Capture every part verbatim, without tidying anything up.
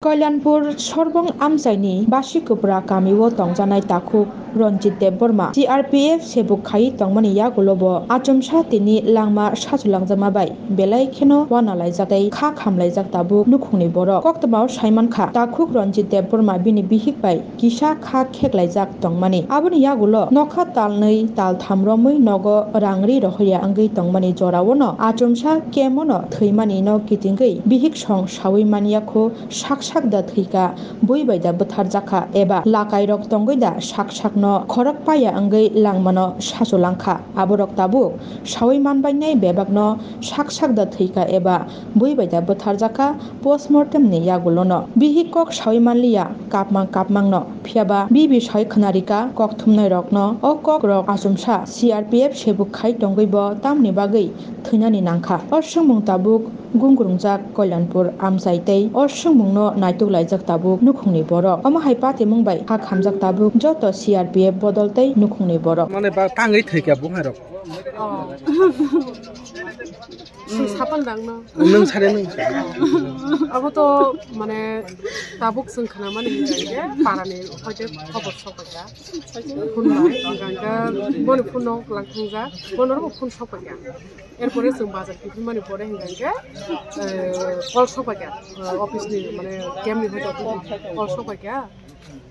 Kalyanpur Sorbong amchaini Basikupra kamio tongjanai takhuk Ranjit Debbarma C R P F sebuk khai tongmani yagulo bo achomsa tini langma sachulangjakma bai belai kheno uanalaijak tei kha khamlaijak tabuk nukhungni borok. Koktwmao saimankha, takhuk Ranjit Debbarma bini bihik bai kisa kha kheklaijak tongmani. Aboni yagulo nokha talnwi taltham romwi nogo rang ri rohorya wngwi tongmani joraono achomsa kemono thwimanino kitingwi bihik song saui manya kho sak sak da thwikha, bui bai da bwtharjakha eba lakairok tongwi da sak sakno khorok paya wngwi langmano sachulangkha. Aborok tabuk saui manbainai bebakno sak sak da thwikha eba bui bai da bwtharjakha. Postmortem ni yagulono bihik kok saui manliya kapmang kapmangno, phiyaba bibi soi khwnarika kok thumnai rokno. O kok rok achomsa C R P F sebuk khai tongwi bo tamni bagwi thwinani nangkha. O swngmung tabuk gungrungjak Kalyanpur amchai tei o swngmungno naituk laijak tabuk nukhungni borok. Omo hai patimung bai ha khamjak tabuk joto C R P F bodol tei nukhungni borok. Mane ba tangwi thwikha bung hai rok. Oh. Sung sapal dang no. Nung sare nung sare. Abo to mane tabuk sung khana mani hingke parani hoite khobor sok paikha. Phone bai hingke boni phone no lang thangja. Bono ro phone sok paikha. Erpore sung bazar kiphil mani pore hingke, eh, call sok paikha. Eh, office ni mane camp ni hoite call sok paikha.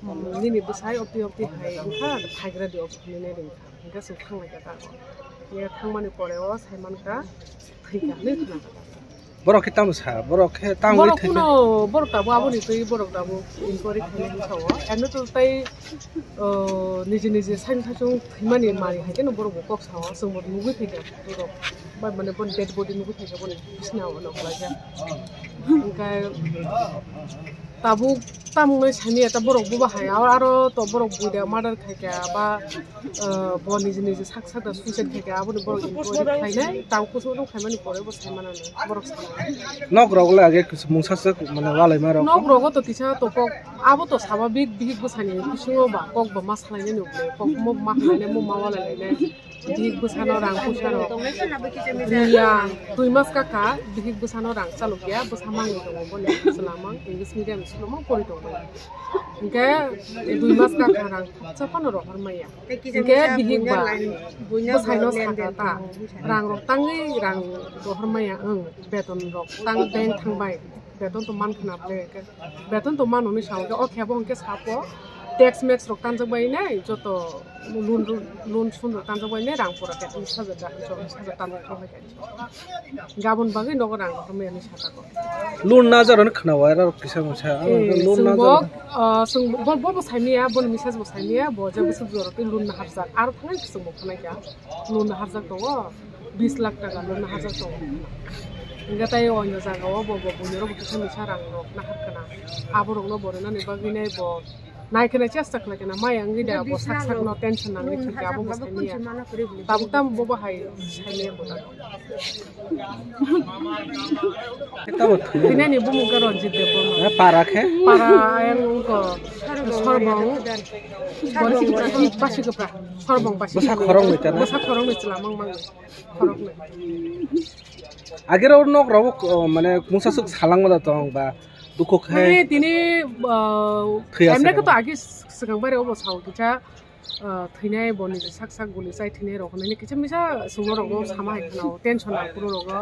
Hmm, nini bwsai opti opti hai wngkha, phaigra di office ni nai ringkha. Hingke chwng thanglaikha ta. Ye thangmani pore o saimankha thwikha hinwi khnakha. Borok khe tamo sa, borok khe tangwi borok thwikha. Kuno borok tabuk aboni twi borok tabuk inquiry khainai hinwi sao. Eno to tai, o, niji niji saimsa chung thwimani mari hai kheno borok bo kok sao. Chwng bo nugwi phaikha borok. Bai mane boni dead body nugwi phaikha boni bisna o nok laijak. Hingke tabuk tamung nai sani eta borok buba hai aro, aro to borok buida murder khaikha ba, eh, bo niji niji sak sak da suicide khaikha aboni borok inquiry khainai tang kusu no khaimani pore bo sai manani borok sanai. Nok rok le age mungsa se mane walai ma rok. Nok rogo to kisa to kok abo to sababik bihik bwsani bisingo ba kok ba ma salainani ulo kok mo ma halainai mo ma walai lainai. Bihik bwsano rang puisa rok. Riya, dui mas kaka, bihik bwsano rang chalokya, bwsa mangwi tongo boni, chwla mang, English medium school mang pori tongo. Hingke dui mas kaka rang khopsa phano rohor maya. Hingke bihik ba, bwsaino saka ta, rang rok tangwi rang rohor maya, ang beton rok tang bank thangbai. Beton to man khna ble ke. Beton to man hwnwi sao ke, o khe bo hwnkhe sapo tax max rok tanjak bai nai, joto loan, loan sun rok tanjak bai nai, rang pura ke tris hajar da, cholish hajar tanjak thang bai khe. Gabon bagwi nogo rang rok maya ni saka ko. Loan na jaro ni khna wai rok kisa masa, eh, loan na jaro. Ah, swng bo, bo, bo sai miya, bo ni message bo sai miya, bo je bwswk jora twi loan na harjak. Aro thang swng bo khna kya, loan na harjak tongo. Bis lakh taka loan nahar jak tongo. Hingke tai o jaga o bo, bo buini rok bo kisa misa rang rok nahar kana. Abo rok no bo rwnani bagwi nai bo nai kheno chesta khlai kana maya wngwi da bo sak sak no tension nangwi thwikha abo bo sai maya. Tabuk tamo bo bo hai sai maya bo da. Tamo thwi. Tini ani bumung khe Ranjit Debbarma. Eh, para khe? Para ayang wngkha Sorbong. Boni Basikupra. Sorbong Basikupra. Bwsa khoroknwi ta na? Bwsa khoroknwi chwla mang mang. Khoroknwi. Agero nok rok, o, mane mungsa swk salangma da tong ba dukho khai. Mane tini, ah, thwi emne aswk. Khe to agi swkang bare obo sao kisa, ah, thwinai boni sak sak guli chai thwinai rok hinwi kisa misa songno rok sama hai khna tension ang kunu rogo.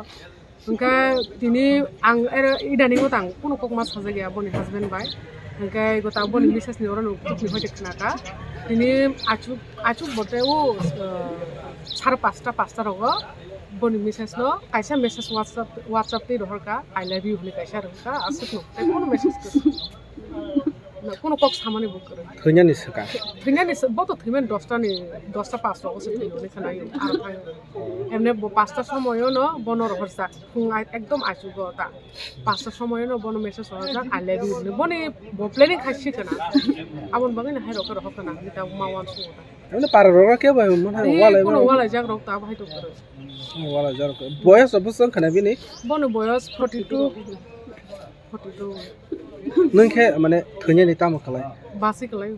Hingke tini ang ere idaningo tang kunu kokma sajak ya boni husband bai. Hingke gota boni misses ni oro no khukni hoite khna ka. Tini achuk, achuk bote o, ah, sar pasta, pasta rogo. Boni message no kaisa message WhatsApp, WhatsApp twi rohor ka, "I love you" hwnwi kaisa rohor ka, aswk no. Tai kono message kwrwi. Na, kono kok samani bo kwrwi. Thwinani swka. Thwinani sw-, bo to thwimani dosta ni, dosta pas rogo se thwi hwnwi khwnayo, aro thang. Emne bo pasta somoyo no bono rohor jak. Phung ai-, ekdom achugo ta. Pasta somoyo no bono message rohor jak, "I love you" hwnwi. Boni bo planning khai si kana. Aboni bagwi no hai rok rohor kana, hwnwi ta ma wan sungo ta. Emne para rok ke bai mo hai. Ee, walai kono ma. Walai jak rok ta bai to kwrwi. Wala jar ko. Boyos obo swng khana bini? Bono boyos forty two. Forty two. Nwng khe mane thwinani tamo khlai? Basi khlai.